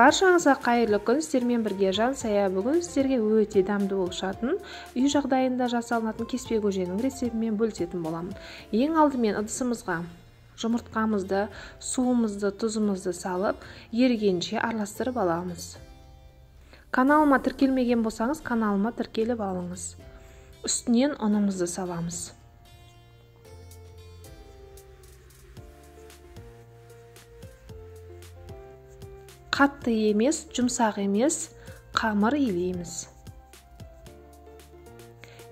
Баршаңызға қайырлы күн, сіздермен бірге Жансая. Бүгін сіздерге өте дәмді болып шығатын, үй жағдайында жасалынатын кеспе көженің рецептімен бөлісетін боламын. Ең алдымен ыдысымызға жұмыртқамызды, суымызды, тұзымызды салып, ерігенше араластырып аламыз. Каналыма тіркелмеген болсаңыз, каналыма тіркеліп алыңыз. Үстінен ұнымызды саламыз. Қатты емес, жұмсақ емес, қамыр илейміз.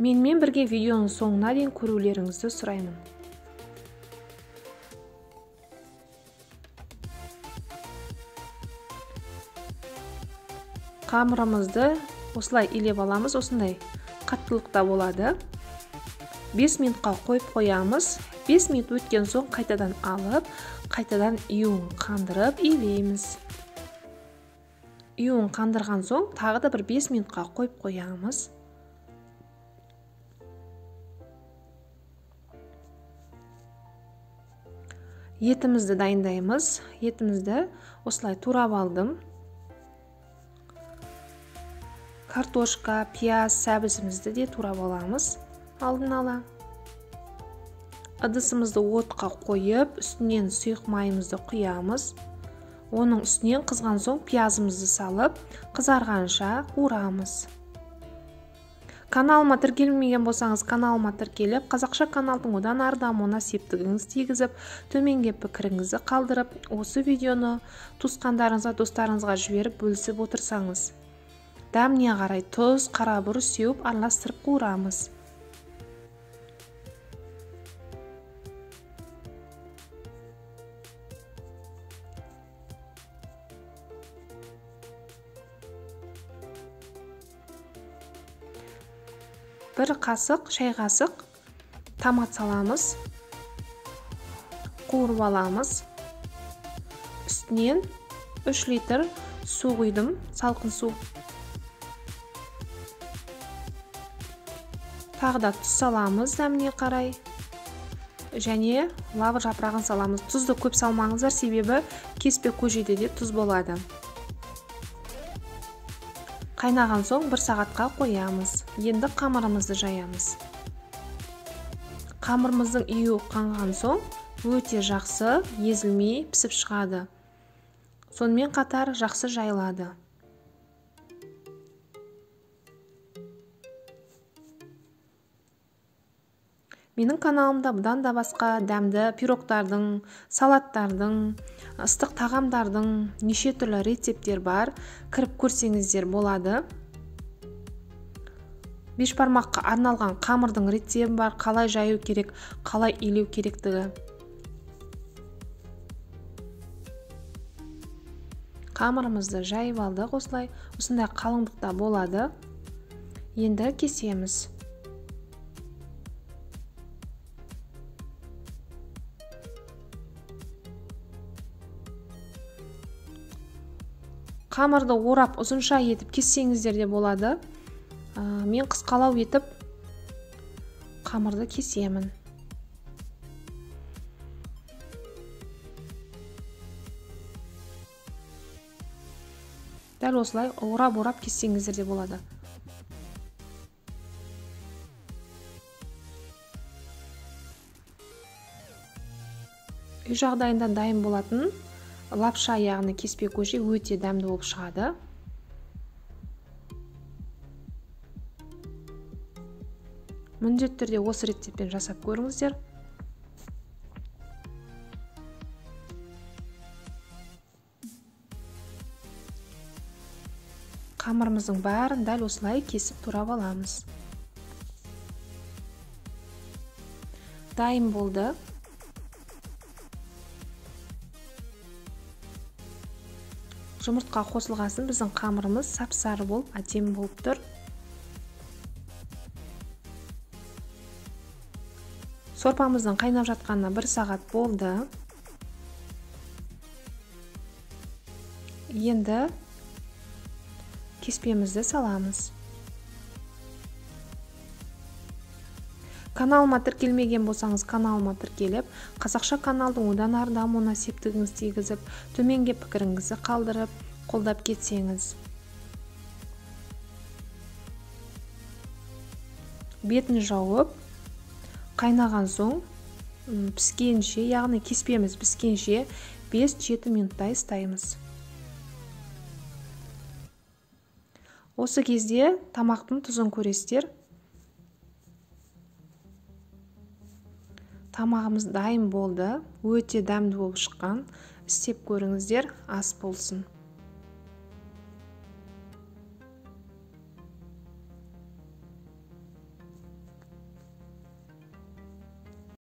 Менімен бірге видеоның соңына дейін көрулеріңізді сұраймын. Қамырымызды осылай илеп аламыз, осындай қаттылықта болады. 5 минутқа қойып қоямыз. 5 минут өткен соң қайтадан алып, қайтадан иуін қандырып илейміз. Иуін қандырған соң тағы да бір 5 минутқа қойып қоямыз. Етімізді дайындаймыз. Етімізді осылай турап алдым. Картошка, пияз, сәбізімізді де турап аламыз алдын ала. Ыдысымызды отқа қойып, үстінен сұйық майымызды құямыз. Оның үстінен қызған соң пиязымызды салып, қызарғанша қуырамыз. Каналыма тіркелмеген болсаңыз, каналыма тіркеліп, қазақша каналдың одан ары дамуына септігіңіз тигізіп, төменге пікіріңізді қалдырып, осы видеоны туысқандарыңызға, достарыңызға жіберіп бөлісіп отырсаңыз. Дәміне қарай тұз, қара бұрыш сеуіп араластырып қуырамыз. Бір қасық, шай қасық томат саламыз, қуырып аламыз. Үстінен 3 литр су құйдым, салқын су. Тағы да тұз саламыз дәміне қарай. Және лавр жапырағын саламыз. Тұзды көп салмаңыздар, себебі кеспе көжеде де тұз болады. Қайнаған соң 1 сағатқа қоямыз. Енді қамырымызды жаямыз. Қамырымыздың иуі қанған соң өте жақсы езілмей пісіп шығады. Сонымен қатар жақсы жайылады. Менің каналымда бұдан да басқа дәмді пирогтардың, салаттардың, ыстық тағамдардың неше түрлі рецепттер бар. Кіріп көрсеңіздер болады. Бешбармаққа арналған қамырдың рецепті бар, қалай жаю керек, қалай илеу керектігі. Қамырымызды жайып алдық осылай, осындай қалыңдықта болады. Енді кесеміз. Қамырды орап ұзынша етіп кессеңіздер де болады. Мен қысқалау етіп қамырды кесемін. Дәл осылай орап-орап кессеңіздер де болады. Үй жағдайында дайын болатын лапша, яғни кеспе көже өте дәмді болып шығады. Міндетті түрде осы рецептпен жасап көріңіздер. Қамырымыздың бәрін дәл осылай кесіп турап аламыз. Дайын болды. Жұмыртқа қосылғасын біздің қамырымыз сап-сары болып, әдемі болып тұр. Сорпамыздың қайнап жатқанына 1 сағат болды. Енді кеспемізді саламыз. Каналыма тіркелмеген болсаңыз, каналыма тіркеліп, қазақша каналдың одан ары дамуына септігіңізді тигізіп, төменге пікіріңізді қалдырып, Қолдап кетсеңіз. Бетін жауып, қайнаған соң піскенше, яғни кеспеміз піскенше 5-7 минуттай ыстаймыз. Осы кезде тамақтың тұзын көресіздер. Тамағымыз дайын болды, өте дәмді болып шыққан. Істеп көріңіздер, ас болсын.